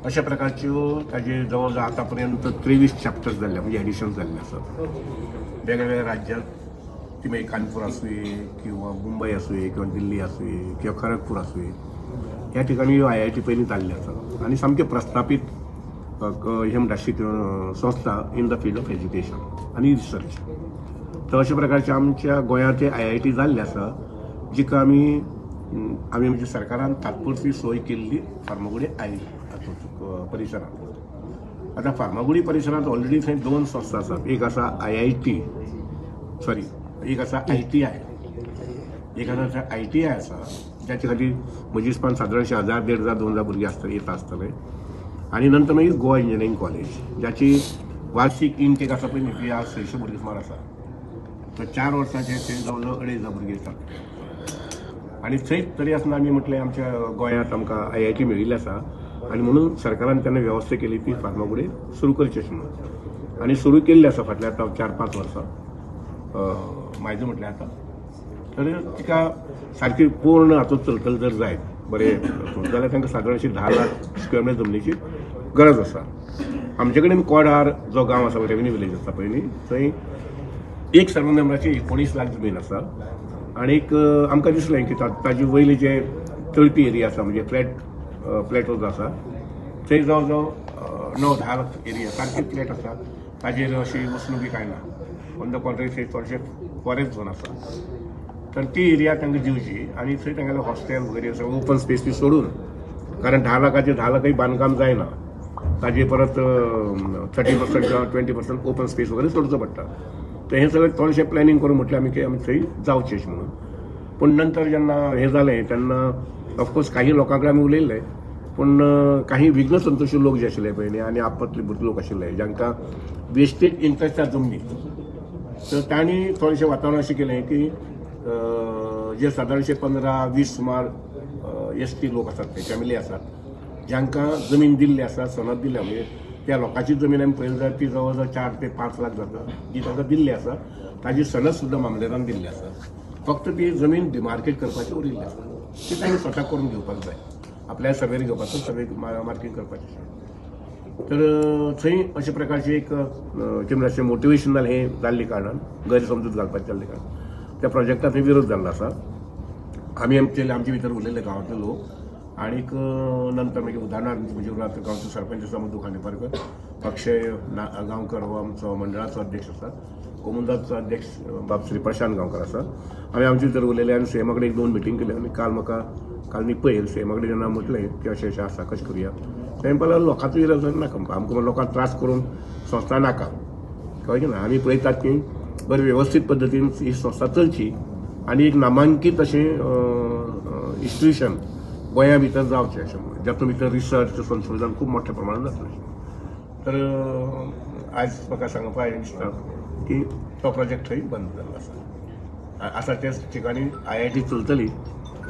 अशा प्रकारच्यो ताजे जवळ जवळ आतां पर्यंत 23 चॅप्टर्स जाल्ले, म्हणजे एडिशन जाल्ले आसात वेगळ्या वेगळ्या राज्यांत. ती मागीर कानपूर आसुये किंवा मुंबय आसुये किंवा दिल्ली आसुये किंवा खरगपूर आसुये, ह्या ठिकाणी ह्यो आयआयटी पयलीं जाल्ल्यो आसात आनी सामकें प्रस्थापीत हे म्हणटा संस्था in the field of education आनी रिसर्च. तर अशा प्रकारचे आमच्या गोंयांत आयआयटी जाल्ली आसा, जिका आमी आमी म्हणजे सरकारान तात्पुरती सोय केल्ली फार्मागुडी I परिसरांत. आतां फार्मागुडी परिसरांत ऑलरेडी थंय 2 संस्था आसात. एक आसा आयआयटी, सॉरी, एक आसा आयटीआय, एक आसा आयटीआय आसा, जाचे खातीर म्हजी हिसपान सादारणशे 1000, 1500, 2000 भुरगीं आसतले, येता आसतले. आनी नंतर मागीर गोवा इंजिनियरींग कॉलेज, जाची वार्षीक इनटेक आसा पळय न्ही, ती आज 600 भुरगीं सुमार आसा. तर 4 वर्सांचे थंय जवळ जवळ 2500 भुरगीं येतात. आनी थंय तरी आसतना आमी म्हटलें आमच्या गोंयांत आमकां आयआयटी मेळिल्ली आसा आनी म्हणून सरकारान तेन्ना वेवस्था केली ती फार्मागुडी सुरू करची अशें म्हणून, आनी सुरू केल्ली आसा फाटल्या आतां 4-5 वर्सां म्हायती म्हटल्यार आतां. तर तिका सारकी पूर्ण हातूंत चलतलें जर जायत बरें जाल्यार तांकां सादारणशी 10 लाख स्क्वेअर मिटर जमनीची गरज आसा. आमचे कडेन कोडार जो गांव आसा, रेवेन्यू विलेज आसा पळय न्ही, थंय एक सर्व नंबराची 19 लाख जमीन आसा. आनीक आमकां दिसलें की ताजे वयले जे तळपी एरिया आसा, म्हणजे फ्लॅट जो आसा थंय जवळ जवळ 9-10 लाख एरिया सारकी फ्लॅट आसा, ताजेर अशी वसणुकी कांय ना. ऑन the contrary थंय चडशे फॉरेस्ट झोन आसा, तर ती एरिया तांकां दिवची आनी थंय तांगेलें हॉस्टेल वगैरे सगळें ओपन स्पेस बी सोडून, कारण 10 लाखाचेर 10 लाखय बांदकाम जायना, ताजे परत 30% किंवा 20% ओपन स्पेस वगैरे सोडचो पडटा. तर हें सगळें थोडेशें प्लॅनिंग करून म्हटलें आमी की आमी थंय जावचें अशें म्हणून. पूण नंतर जेन्ना हें जालें तेन्ना ऑफकोर्स काही लोकां कडेन आमी उलयल्ले, पूण काही विघ्न संतोशी लोक जे आशिल्ले पळय न्ही आनी आपतले लोक आशिल्ले जांकां वेस्टेज इंट्रस्ट आसा जमनीत, तर तांणी थोडेशें वातावरण अशें केलें की जे सादारणशे 15-20 सुमार एस टी लोक आसात, ते फॅमिली आसात, जांकां जमीन दिल्ली आसा, सनद दिल्या, म्हणजे त्या लोकांची जमीन आमी पळयली जाल्यार ती जवळ जवळ 4 ते 5 लाख जाता, जी तांकां दिल्ली आसा. ताजी सनद सुद्दां मामलेदारान दिल्ली आसा, फक्त ती जमीन डिमार्केट करपाची उरिल्ली आसा, ती तांणी स्वता करून घेवपाक जाय, आपल्या सर्वेर घेवपाचो, सर्वे मार्कींग करपाचें. तर थंय अशा प्रकारची एक कितें म्हणटा मोटिवेशनल हें जाल्ले कारणान, गैरसमजूत घालपाचें जाल्ले कारणान त्या प्रोजेक्टाक थंय विरोध जाल्लो आसा. आमी आमचे आमचे भितर उरलेले गांवांतले लोक आनीक नंतर मागीर उदाहरणार्थ म्हणजे गांवचो सरपंच आसा मधू खांडेपारकर, अक्षय गांवकर हो आमचो मंडळाचो अध्यक्ष आसा, कोमुनिदादचो अध्यक्ष बाब श्री प्रशांत गांवकर आसा. आमी आमचे भितर उरलेले आनी सीएमा कडेन 1-2 मिटींग केल्यो. आनी काल म्हाका काल न्ही पयर सीएमा कडेन जेन्ना म्हटलें की अशें अशें आसा कशें करुया, तें म्हणपाक लागलो लोकांचो विरोध नाका, आमकां लोकांक त्रास करून संस्था नाका, कळ्ळें की ना. आमी पळयतात की बरे वेवस्थीत पद्दतीन ही संस्था चलची आनी एक नामांकीत अशें इन्स्टिट्यूशन गोंया भितर जावचें अशें म्हणून, जातूंत भितर रिसर्च संशोधन खूब मोठ्या प्रमाणात जातलें. तर आयज म्हाका सांगपाक दिसता की तो प्रोजेक्ट थंय बंद जाल्लो आसा. आसा त्याच ठिकाणी आयआयटी चलतली,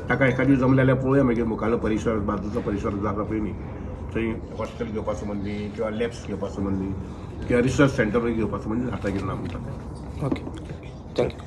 ताका एखादी जमलें जाल्यार पळोवया मागीर मुखालो परिसर, बाजूचो परिसर जाता पळय न्ही, थंय हॉस्टेल घेवपा संबंदी किंवा लॅब्स घेवपा संबंदी किंवा रिसर्च सेंटर घेवपा संबंदी जाता की ना म्हणटा. Okay, thank you.